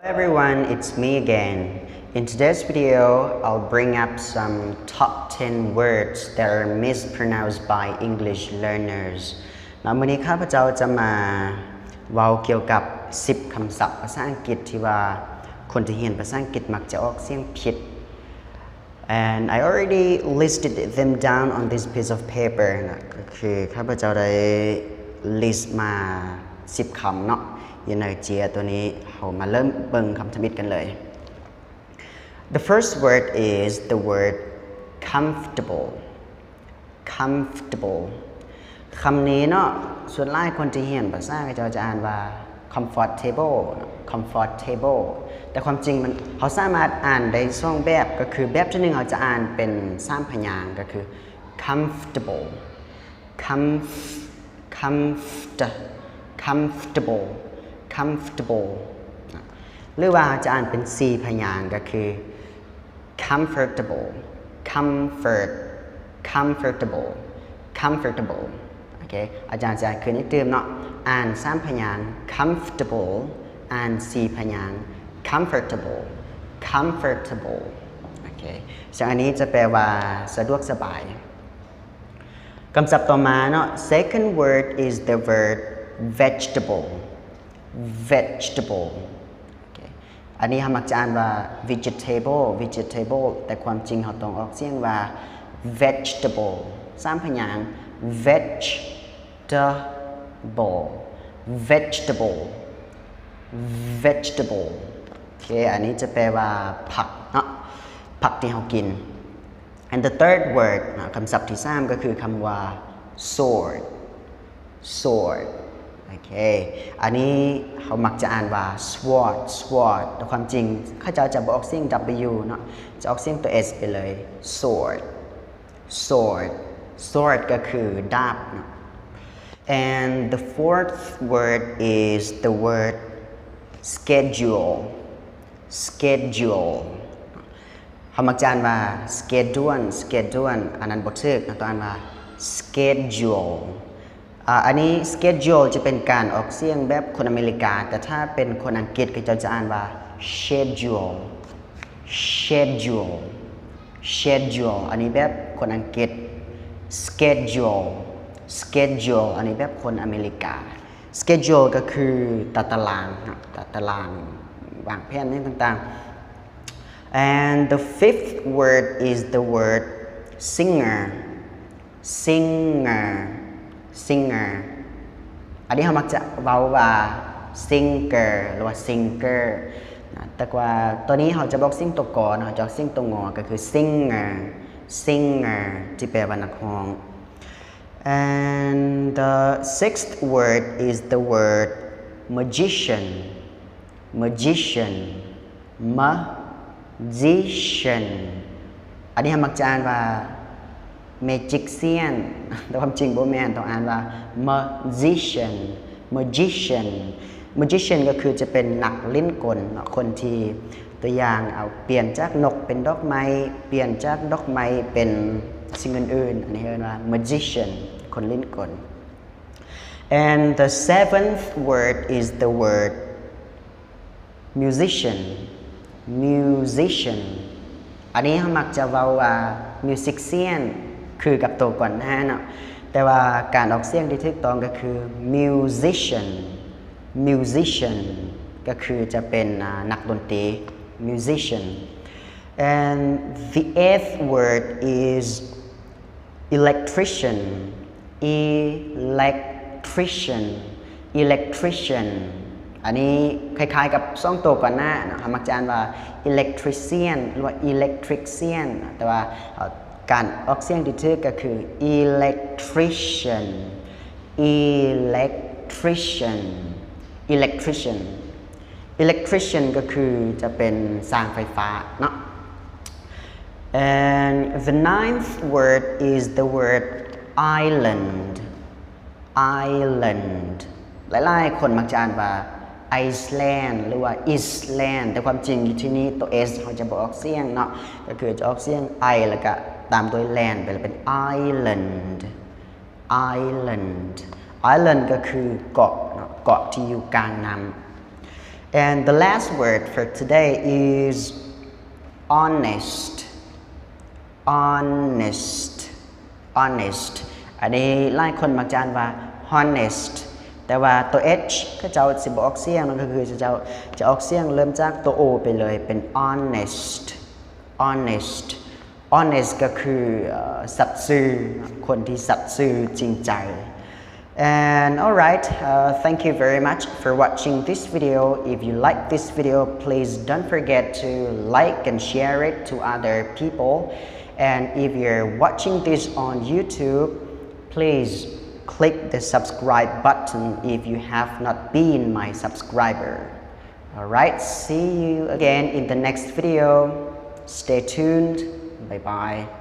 Hello everyone, it's me again. In today's video, I'll bring up some top ten words that are mispronounced by English learners. ເນາະ ມື້ນີ້ຂ້າພະເຈົ້າຈະມາເວົ້າກ່ຽວກັບສິບຄຳສັບພາສາອັງກິດທີ່ວ່າຄົນທີ່ຮຽນພາສາອັງກິດມັກຈະອອກສຽງຜິດ. And I already listed them down on this piece of paper ນະ ກໍຄືຂ້າພະເຈົ້າໄດ້ list ມາສິບຄຳເນາະ ຢູ່ໃນເຈ້ຍໂຕນີ້. ເຮົາມາເລີ່ມເບິ່ງຄຳທຳອິດກັນເລີຍ. The first word is the word comfortable. Comfortable. ຄຳນີ້ເນາະ ສ່ວນຫຼາຍຄົນທີ່ຮຽນພາສາ ເຂົາເຈົ້າຈະອ່ານວ່າ comfortable ເນາະ comfortable ແຕ່ຄວາມຈິງມັນ ເຮົາສາມາດອ່ານໄດ້ສອງແບບ ກໍຄືແບບທີໜຶ່ງ ເຮົາຈະອ່ານເປັນສາມພະຍາງ ກໍຄື comfortable, comf comft comfortable, comfortable ນະ ຫຼືວ່າເຮົາຈະອ່ານເປັນສີ່ພະຍາງ ກໍຄື comfortable, comfort, comfortable, comfortable. ໂອເຄ ອາຈານຈະອ່ານຄືນອີກຕື່ມເນາະ ອ່ານສາມພະຍາງ comfortable, ອ່ານສີ່ພະຍາງ comfortable, comfortable. ໂອເຄ ເຊິ່ງອັນນີ້ຈະແປວ່າສະດວກສະບາຍ. ຄຳສັບຕໍ່ມາເນາະ second word is the word vegetable. Vegetable. ໂອເຄ ອັນນີ້ເຮົາມັກຈະອ່ານວ່າ vegetable, vegetable ແຕ່ຄວາມຈິງເຮົາຕ້ອງອອກສຽງວ່າ vegetable ສາມພະຍາງ vegetable, vegetable, vegetable. ໂອເຄ ອັນນີ້ຈະແປວ່າຜັກເນາະ ຜັກທີ່ເຮົາກິນ. And the third word ນະ ຄຳສັບທີສາມ ກໍຄືຄຳວ່າ sword, sword. ໂອເຄ ອັນນີ້ເຮົາມັກຈະອ່ານວ່າ sword, sword ແຕ່ຄວາມຈິງເຂົາເຈົ້າຈະບໍ່ອອກສຽງ w ເນາະ ຈະອອກສຽງຕົວ s ໄປເລີຍ sword, sword, sword ກໍຄືດາບເນາະ. And the fourth word is the word schedule, schedule. ເຮົາມັກຈະອ່ານວ່າ schedule, schedule ອັນນັ້ນບໍ່ຖືກ ເຮົາຕ້ອງອ່ານວ່າ schedule. ອາ ອັນນີ້ schedule ຈະເປັນການອອກສຽງແບບຄົນອາເມລິກາ ແຕ່ຖ້າເປັນຄົນອັງກິດ ເຂົາເຈົ້າຈະອ່ານວ່າ schedule, schedule, schedule. ອັນນີ້ແບບຄົນອັງກິດ schedule, schedule. ອັນນີ້ແບບຄົນອາເມລິກາ schedule ກໍຄືຕາຕະລາງເນາະ ຕາຕະລາງ ວາງແຜນຫຍັງຕ່າງໆ. And the fifth word is the word singer, singer, singer. ອັນນີ້ເຮົາມັກຈະເວົ້າວ່າ singer ຫຼືວ່າ singer ນະ ແຕ່ວ່າໂຕນີ້ເຮົາຈະບໍ່ອອກສຽງຕົວ g ເນາະ ເຮົາຈະອອກສຽງຕົວ ng ກໍຄື singer, singer ທີ່ແປວ່ານັກຮ້ອງ. And the sixth word is the word magician, magician, magician. ອັນນີ້ເຮົາມັກຈະອ່ານວ່າ magician ແຕ່ຄວາມຈິງບໍ່ແມ່ນ ຕ້ອງອ່ານວ່າ magician, magician, magician ກໍຄືຈະເປັນນັກຫຼິ້ນກົນເນາະ ຄົນທີ່ ຕົວຢ່າງ ເອົາ ປ່ຽນຈາກນົກເປັນດອກໄມ້ ປ່ຽນຈາກດອກໄມ້ເປັນສິ່ງອື່ນໆ ອັນນີ້ເອີ້ນວ່າ magician ຄົນຫຼິ້ນກົນ. And the seventh word is the word musician, musician. ອັນນີ້ເຮົາມັກຈະເວົ້າວ່າ musician ຄືກັບໂຕກ່ອນໜ້າເນາະ ແຕ່ວ່າການອອກສຽງທີ່ຖືກຕ້ອງກໍຄື musician, musician ກໍຄືຈະເປັນ ອາ ນັກດົນຕີ musician. And the eighth word is electrician, electrician, electrician. ອັນນີ້ຄ້າຍໆກັບສອງໂຕກ່ອນໜ້າເນາະ ເຮົາມັກຈະອ່ານວ່າ electrician ຫຼືວ່າ electrician ແຕ່ວ່າ ເອີ ການອອກສຽງທີ່ຖືກກໍຄື electrician, electrician, electrician. Electrician ກໍຄືຈະເປັນຊ່າງໄຟຟ້າເນາະ. And the ninth word is the word island, island. ຫຼາຍໆຄົນມັກຈະອ່ານວ່າ Iceland ຫຼືວ່າ Island ແຕ່ຄວາມຈິງຢູ່ທີ່ນີ້ໂຕ s ເຮົາຈະບໍ່ອອກສຽງເນາະ ກໍຄືຈະອອກສຽງ i ແລ້ວກະຕາມດ້ວຍ land ໄປ ແລ້ວເປັນ island, island. Island ກໍຄືເກາະເນາະ ເກາະທີ່ຢູ່ກາງນ້ຳ. And the last word for today is honest. Honest. Honest. ອັນນີ້ຫຼາຍຄົນມັກຈະອ່ານວ່າ honest ແຕ່ວ່າຕົວ h ເຂົາເຈົ້າຊິບໍ່ອອກສຽງເນາະ ກໍຄືເຂົາເຈົ້າຈະອອກສຽງເລີ່ມຈາກຕົວ o ໄປເລີຍ ເປັນ honest. Honest. Honest ກໍຄື ເອີ ສັດຊື່ ຄົນທີ່ສັດຊື່ຈິງໃຈ. And alright, uh, thank you very much for watching this video. If you like this video, please don't forget to like and share it to other people. And if you're watching this on YouTube, please click the subscribe button if you have not been my subscriber. Alright, see you again in the next video. Stay tuned. Bye bye.